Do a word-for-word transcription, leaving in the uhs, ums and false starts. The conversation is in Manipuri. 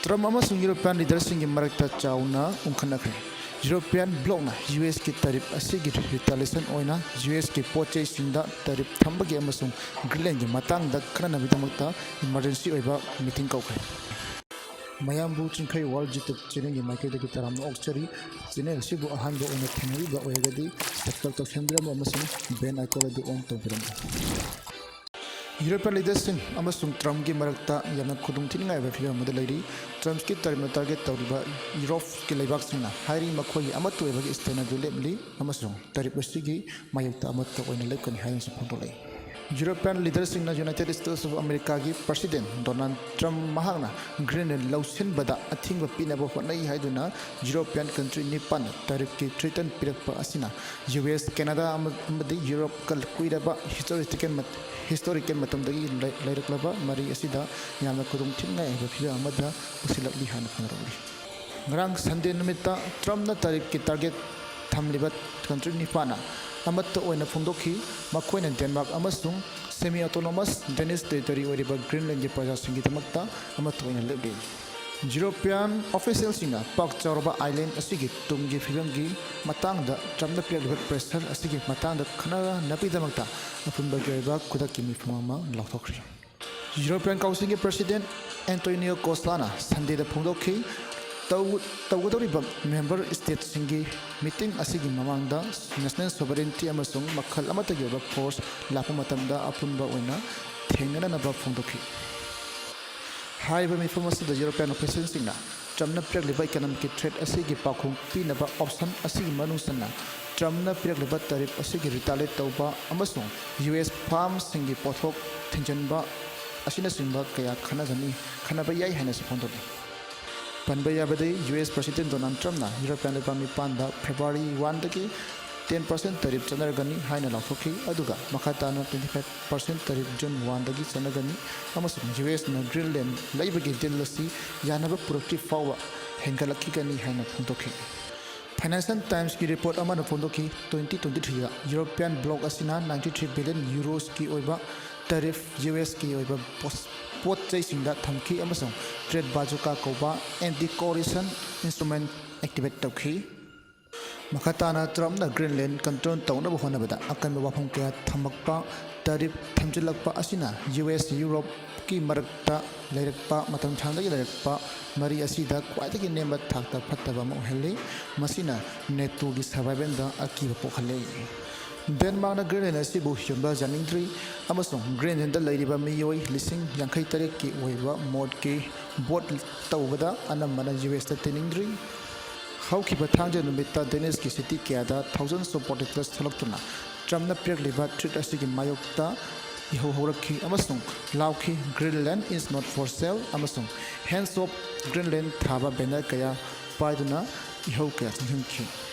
ꯇ꯭ꯔꯝꯞ ꯑꯃꯁꯨꯡ ꯌꯨꯔꯣꯄꯤꯌꯥꯟ ꯂꯤꯗꯔꯁꯤꯡꯒꯤ ꯃꯔꯛꯇ ꯆꯥꯎꯅ ꯎꯪꯈꯠꯅꯈ꯭ꯔꯦ꯫ ꯌꯨꯔꯣꯄꯤꯌꯥꯟ ꯕ꯭ꯂꯣꯛꯅ ꯌꯨ ꯑꯦꯁꯀꯤ ꯇꯔꯤꯞ ꯑꯁꯤꯒꯤ ꯔꯤꯇꯥꯂꯤꯌꯦꯁꯟ ꯑꯣꯏꯅ ꯌꯨ ꯑꯦꯁꯀꯤ ꯄꯣꯠ ꯆꯩꯁꯤꯡꯗ ꯇꯔꯤꯞ ꯊꯝꯕꯒꯤ ꯑꯃꯁꯨꯡ ꯒ꯭ꯔꯤꯟꯂꯦꯟꯒꯤ ꯃꯇꯥꯡꯗ ꯈꯟꯅꯅꯕꯒꯤꯗꯃꯛꯇ ꯏꯃꯔꯖꯦꯟꯁꯤ ꯑꯣꯏꯕ ꯃꯤꯇꯤꯡ ꯀꯧꯈ꯭ꯔꯦ꯫ ꯃꯌꯥꯝꯕꯨ ꯆꯤꯡꯈꯩ ꯋꯥꯔꯜ ꯌꯨꯇ꯭ꯌꯨꯕ ꯆꯦꯅꯦꯜꯒꯤ ꯃꯥꯏꯀꯩꯗꯒꯤ ꯇꯔꯥꯝꯅ ꯑꯣꯛꯆꯔꯤ꯫ ꯆꯦꯅꯦꯜ ꯑꯁꯤꯕꯨ ꯑꯍꯥꯟꯕ ꯑꯣꯏꯅ ꯊꯦꯡꯅꯕꯤꯕ ꯑꯣꯏꯔꯒꯗꯤ ꯁꯕꯁꯀ꯭ꯔꯥꯏꯕ ꯇꯧꯁꯟꯕꯤꯔꯝꯃꯨ ꯑꯃꯁꯨꯡ ꯕꯦꯜ ꯑꯥꯏꯀꯣꯟ ꯑꯗꯨ ꯑꯣꯟ ꯇꯧꯕꯤꯔꯝꯃꯨ꯫ ꯌꯨꯔꯣꯄꯤꯌꯟ ꯂꯤꯗꯔꯁꯤꯡ ꯑꯃꯁꯨꯡ ꯇ꯭ꯔꯝꯞꯀꯤ ꯃꯔꯛꯇ ꯌꯥꯝꯅ ꯈꯨꯗꯣꯡꯊꯤꯅꯤꯡꯉꯥꯏ ꯑꯣꯏꯕ ꯐꯤꯚꯝ ꯑꯃꯗ ꯂꯩꯔꯤ꯫ ꯇ꯭ꯔꯝꯞꯀꯤ ꯇꯔꯤꯞꯅ ꯇꯥꯔꯒꯦꯠ ꯇꯧꯔꯤꯕ ꯌꯨꯔꯣꯞꯀꯤ ꯂꯩꯕꯥꯛꯁꯤꯡꯅ ꯍꯥꯏꯔꯤ ꯃꯈꯣꯏꯒꯤ ꯑꯃꯠꯇ ꯑꯣꯏꯕꯒꯤ ꯁ꯭ꯇꯦꯟ ꯑꯗꯨ ꯂꯦꯞꯂꯤ ꯑꯃꯁꯨꯡ ꯇꯔꯤꯞ ꯑꯁꯤꯒꯤ ꯃꯥꯌꯣꯛꯇ ꯑꯃꯠꯇ ꯑꯣꯏꯅ ꯂꯦꯞꯀꯅꯤ ꯍꯥꯏꯅꯁꯨ ꯐꯣꯡꯗꯣꯛꯂꯛꯏ꯫ ꯌꯨꯔꯣꯄꯤꯌꯟ ꯂꯤꯗꯔꯁꯤꯡꯅ ꯌꯨꯅꯥꯏꯇꯦꯗ ꯁ꯭ꯇꯦꯠꯁ ꯑꯣꯐ ꯑꯃꯦꯔꯤꯀꯥꯒꯤ ꯄ꯭ꯔꯁꯤꯗꯦꯟ ꯗꯣꯅꯥꯜꯗ ꯇ꯭ꯔꯝꯞ ꯃꯍꯥꯛꯅ ꯒ꯭ꯔꯤꯟꯂꯦꯟ ꯂꯧꯁꯤꯟꯕꯗ ꯑꯊꯤꯡꯕ ꯄꯤꯅꯕ ꯍꯣꯠꯅꯩ ꯍꯥꯏꯗꯨꯅ ꯌꯨꯔꯣꯄꯤꯌꯟ ꯀꯟꯇ꯭ꯔꯤ ꯅꯤꯄꯥꯟꯅ ꯇꯔꯤꯞꯀꯤ ꯊ꯭ꯔꯤꯇꯟ ꯄꯤꯔꯛꯄ ꯑꯁꯤꯅ ꯌꯨ ꯑꯦꯁ, ꯀꯦꯅꯥꯗꯥ ꯑꯃ-, ꯑꯃꯗꯤ ꯌꯨꯔꯣꯞꯀ ꯀꯨꯏꯔꯕ ꯍꯤꯁꯇꯣꯔꯤꯀꯦꯜ ꯃꯠ-, ꯍꯤꯁꯇꯣꯔꯤꯀꯦꯜ ꯃꯇꯝꯗꯒꯤ ꯂꯩ-, ꯂꯩꯔꯛꯂꯕ ꯃꯔꯤ ꯑꯁꯤꯗ ꯌꯥꯝꯅ ꯈꯨꯗꯣꯡꯊꯤꯅꯤꯡꯉꯥꯏ ꯑꯣꯏꯕ ꯐꯤꯚꯝ ꯑꯃꯗ ꯄꯨꯁꯤꯜꯂꯛꯂꯤ ꯍꯥꯏꯅ ꯐꯣꯡꯗꯣꯔꯛꯂꯤ꯫ ꯉꯔꯥꯡ ꯁꯟꯗꯦ ꯅꯨꯃꯤꯠꯇ ꯇ꯭ꯔꯝꯞꯅ ꯇꯔꯤꯞꯀꯤ ꯇꯥꯔꯒꯦꯠ ꯊꯝꯂꯤꯕ ꯀꯟꯇ꯭ꯔꯤ ꯅꯤꯄꯥꯟꯅ ꯑꯃꯠꯇ ꯑꯣꯏꯅ ꯐꯣꯡꯗꯣꯛꯈꯤ꯫ ꯃꯈꯣꯏꯅ ꯗꯦꯟꯃꯥꯔꯛ ꯑꯃꯁꯨꯡ ꯁꯦꯃꯤ ꯑꯣꯇꯣꯅꯣꯃꯁ ꯗꯦꯅꯤꯁ ꯇꯦꯔꯤꯇꯣꯔꯤ ꯑꯣꯏꯔꯤꯕ ꯒ꯭ꯔꯤꯟꯂꯦꯟꯒꯤ ꯄ꯭ꯔꯖꯥꯁꯤꯡꯒꯤꯗꯃꯛꯇ ꯑꯃꯠꯇ ꯑꯣꯏꯅ ꯂꯦꯞꯂꯤ꯫ ꯌꯨꯔꯣꯄꯤꯌꯟ ꯑꯣꯐꯤꯁꯤꯌꯦꯜꯁꯤꯡꯅ ꯄꯥꯛ ꯆꯥꯎꯔꯕ ꯑꯥꯏꯂꯦꯟ ꯑꯁꯤꯒꯤ ꯇꯨꯡꯒꯤ ꯐꯤꯕꯝꯒꯤ ꯃꯇꯥꯡꯗ ꯇ꯭ꯔꯝꯞꯅ ꯄꯤꯔꯛꯂꯤꯕ ꯄ꯭ꯔꯦꯁꯔ ꯑꯁꯤꯒꯤ ꯃꯇꯥꯡꯗ ꯈꯟꯅꯅꯕꯒꯤꯗꯃꯛꯇ ꯑꯄꯨꯟꯕꯒꯤ ꯑꯣꯏꯕ ꯈꯨꯗꯛꯀꯤ ꯃꯤꯐꯝ ꯑꯃ ꯂꯥꯎꯊꯣꯛꯈ꯭ꯔꯤ꯫ ꯌꯨꯔꯣꯄꯤꯌꯟ ꯀꯥꯎꯟꯁꯤꯜꯒꯤ ꯄ꯭ꯔꯁꯤꯗꯦꯟ ꯑꯦꯟꯇꯣꯅꯤꯌꯣ ꯀꯣꯁꯇꯥꯅ ꯁꯟꯗꯦꯗ ꯐꯣꯡꯗꯣꯛꯈꯤ, "ꯇꯧ-, ꯇꯧꯒꯗꯧꯔꯤꯕ ꯃꯦꯝꯕꯔ ꯁ꯭ꯇꯦꯠꯁꯤꯡꯒꯤ ꯃꯤꯇꯤꯡ ꯑꯁꯤꯒꯤ ꯃꯃꯥꯡꯗ ꯅꯦꯁꯅꯦꯜ ꯁꯣꯚꯔꯦꯟꯇꯤ ꯑꯃꯁꯨꯡ ꯃꯈꯜ ꯑꯃꯠꯇꯒꯤ ꯑꯣꯏꯕ ꯐꯣꯔꯁ ꯂꯥꯛꯄ ꯃꯇꯝꯗ ꯑꯄꯨꯟꯕ ꯑꯣꯏꯅ ꯊꯦꯡꯅꯅꯅꯕ ꯐꯣꯡꯗꯣꯛꯈꯤ"꯫ ꯍꯥꯏꯔꯤꯕ ꯃꯤꯐꯝ ꯑꯁꯤꯗ ꯌꯨꯔꯣꯄꯤꯌꯟ ꯑꯣꯐꯤꯁꯤꯌꯦꯜꯁꯤꯡꯅ ꯇ꯭ꯔꯝꯞꯅ ꯄꯤꯔꯛꯂꯤꯕ ꯏꯀꯣꯅꯣꯃꯤꯛꯀꯤ ꯊ꯭ꯔꯦꯠ ꯑꯁꯤꯒꯤ ꯄꯥꯎꯈꯨꯝ ꯄꯤꯅꯕ ꯑꯣꯞꯁꯟ ꯑꯁꯤꯒꯤ ꯃꯅꯨꯡ ꯆꯟꯅ ꯇ꯭ꯔꯝꯞꯅ ꯄꯤꯔꯛꯂꯤꯕ ꯇꯔꯤꯞ ꯑꯁꯤꯒꯤ ꯔꯤꯇꯥꯂꯤꯌꯦꯠ ꯇꯧꯕ ꯑꯃꯁꯨꯡ ꯌꯨ ꯑꯦꯁ ꯐꯥꯔꯝꯁꯤꯡꯒꯤ ꯄꯣꯠꯊꯣꯛ ꯊꯤꯡꯖꯤꯟꯕ ꯑꯁꯤꯅꯆꯤꯡꯕ ꯀꯌꯥ ꯈꯟꯅꯒꯅꯤ, ꯈꯟꯅꯕ ꯌꯥꯏ ꯍꯥꯏꯅꯁꯨ ꯐꯣꯡꯗꯣꯛꯂꯤ꯫ ꯄꯟꯕ ꯌꯥꯕꯗꯤ, ꯌꯨ ꯑꯦꯁ ꯄ꯭ꯔꯁꯤꯗꯦꯟ ꯗꯣꯅꯥꯜꯗ ꯇ꯭ꯔꯝꯞꯅ ꯌꯨꯔꯣꯄꯤꯌꯟ ꯂꯩꯕꯥꯛ ꯅꯤꯄꯥꯟꯗ ꯐꯦꯕ꯭ꯔꯨꯋꯥꯔꯤ ꯋꯥꯟꯗꯒꯤ ꯇꯦꯟ ꯄꯥꯔꯁꯦꯟ ꯇꯔꯤꯞ ꯆꯠꯅꯔꯒꯅꯤ ꯍꯥꯏꯅ ꯂꯥꯎꯊꯣꯛꯈꯤ, ꯑꯗꯨꯒ ꯃꯈꯥ ꯇꯥꯅ twenty five percent tariff June ꯋꯥꯟꯗꯒꯤ ꯆꯠꯅꯒꯅꯤ, ꯑꯃꯁꯨꯡ ꯌꯨ ꯑꯦꯁꯅ ꯒ꯭ꯔꯤꯟꯂꯦꯟ ꯂꯩꯕꯒꯤ ꯗꯤꯜ ꯑꯁꯤ ꯌꯥꯅꯕ ꯄꯨꯔꯛꯇ꯭ꯔꯤ ꯐꯥꯎꯕ ꯍꯦꯟꯒꯠꯂꯛꯈꯤꯒꯅꯤ ꯍꯥꯏꯅ ꯐꯣꯡꯗꯣꯛꯈꯤ꯫ ꯐꯥꯏꯅꯥꯟꯁꯤꯌꯦꯜ ꯇꯥꯏꯝꯁꯀꯤ ꯔꯤꯄꯣꯔꯠ ꯑꯃꯅ ꯐꯣꯡꯗꯣꯛꯈꯤ, ꯇ꯭ꯋꯦꯟꯇꯤ ꯇ꯭ꯋꯦꯟꯇꯤ ꯊ꯭ꯔꯤꯗ ꯌꯨꯔꯣꯄꯤꯌꯟ ꯕ꯭ꯂꯣꯛ ꯑꯁꯤꯅ ꯅꯥꯏꯟꯇꯤ ꯊ꯭ꯔꯤ ꯕꯤꯂꯤꯌꯟ ꯌꯨꯔꯣꯁꯀꯤ ꯑꯣꯏꯕ ꯇꯔꯤꯐ ꯌꯨ ꯑꯦꯁꯀꯤ ꯑꯣꯏꯕ ꯄꯣꯠ ꯆꯩꯁꯤꯡꯗ ꯊꯝꯈꯤ ꯑꯃꯁꯨꯡ ꯇ꯭ꯔꯦꯗ ꯕꯥꯖꯨꯀꯥ ꯀꯧꯕ ꯑꯦꯟꯇꯤ ꯀꯣꯑꯦꯂꯤꯁꯟ ꯏꯟꯁꯇ꯭ꯔꯨꯃꯦꯟ ꯑꯦꯛꯇꯤꯚꯦꯠ ꯇꯧꯈꯤ꯫ ꯃꯈꯥ ꯇꯥꯅ ꯇ꯭ꯔꯝꯞꯅ ꯒ꯭ꯔꯤꯟꯂꯦꯟ ꯀꯟꯇ꯭ꯔꯣꯜ ꯇꯧꯅꯕ ꯍꯣꯠꯅꯕꯗ ꯑꯀꯟꯕ ꯋꯥꯐꯝ ꯀꯌꯥ ꯊꯝꯃꯛꯄ, ꯇꯔꯤꯐ ꯊꯝꯖꯤꯜꯂꯛꯄ ꯑꯁꯤꯅ ꯌꯨ ꯑꯦꯁ ꯌꯨꯔꯣꯞꯀꯤ ꯃꯔꯛꯇ ꯂꯩꯔꯛꯄ, ꯃꯇꯝ ꯁꯥꯡꯗꯒꯤ ꯂꯩꯔꯛꯄ ꯃꯔꯤ ꯑꯁꯤꯗ ꯈ꯭ꯋꯥꯏꯗꯒꯤ ꯅꯦꯝꯕ ꯊꯥꯛꯇ ꯐꯠꯇꯕ ꯑꯃ ꯑꯣꯏꯍꯜꯂꯤ꯫ ꯃꯁꯤꯅ ꯅꯦꯇꯣꯒꯤ ꯁꯔꯚꯥꯏꯚꯦꯜꯗ ꯑꯀꯤꯕ ꯄꯣꯛꯍꯜꯂꯤ꯫ ꯗꯦꯟꯃꯥꯔꯛꯅ ꯒ꯭ꯔꯤꯟꯂꯦꯟ ꯑꯁꯤꯕꯨ ꯌꯣꯟꯕ ꯌꯥꯅꯤꯡꯗ꯭ꯔꯤ ꯑꯃꯁꯨꯡ ꯒ꯭ꯔꯤꯟꯂꯦꯟꯗ ꯂꯩꯔꯤꯕ ꯃꯤꯑꯣꯏ ꯂꯤꯁꯤꯡ ꯌꯥꯡꯈꯩ ꯇꯔꯦꯠꯀꯤ ꯑꯣꯏꯕ ꯃꯣꯠꯀꯤ ꯚꯣꯠ ꯇꯧꯕꯗ ꯑꯅꯝꯕꯅ ꯌꯨ ꯑꯦꯁꯇ ꯇꯤꯟꯅꯤꯡꯗ꯭ꯔꯤ꯫ ꯍꯧꯈꯤꯕ ꯊꯥꯡꯖ ꯅꯨꯃꯤꯠꯇ ꯗꯦꯅꯤꯁꯀꯤ ꯁꯤꯇꯤ ꯀꯌꯥꯗ thousands of protesters ꯊꯣꯛꯂꯛꯇꯨꯅ ꯇ꯭ꯔꯝꯞꯅ ꯄꯤꯔꯛꯂꯤꯕ ꯊ꯭ꯔꯦꯠ ꯑꯁꯤꯒꯤ ꯃꯥꯌꯣꯛꯇ ꯏꯍꯧ ꯍꯧꯔꯛꯈꯤ ꯑꯃꯁꯨꯡ ꯂꯥꯎꯈꯤ, "Greenland is not for sale" ꯑꯃꯁꯨꯡ "Hands off Greenland" ꯊꯥꯕ ꯕꯦꯅꯔ ꯀꯌꯥ ꯄꯥꯏꯗꯨꯅ ꯏꯍꯧ ꯀꯌꯥ ꯆꯪꯁꯤꯟꯈꯤ꯫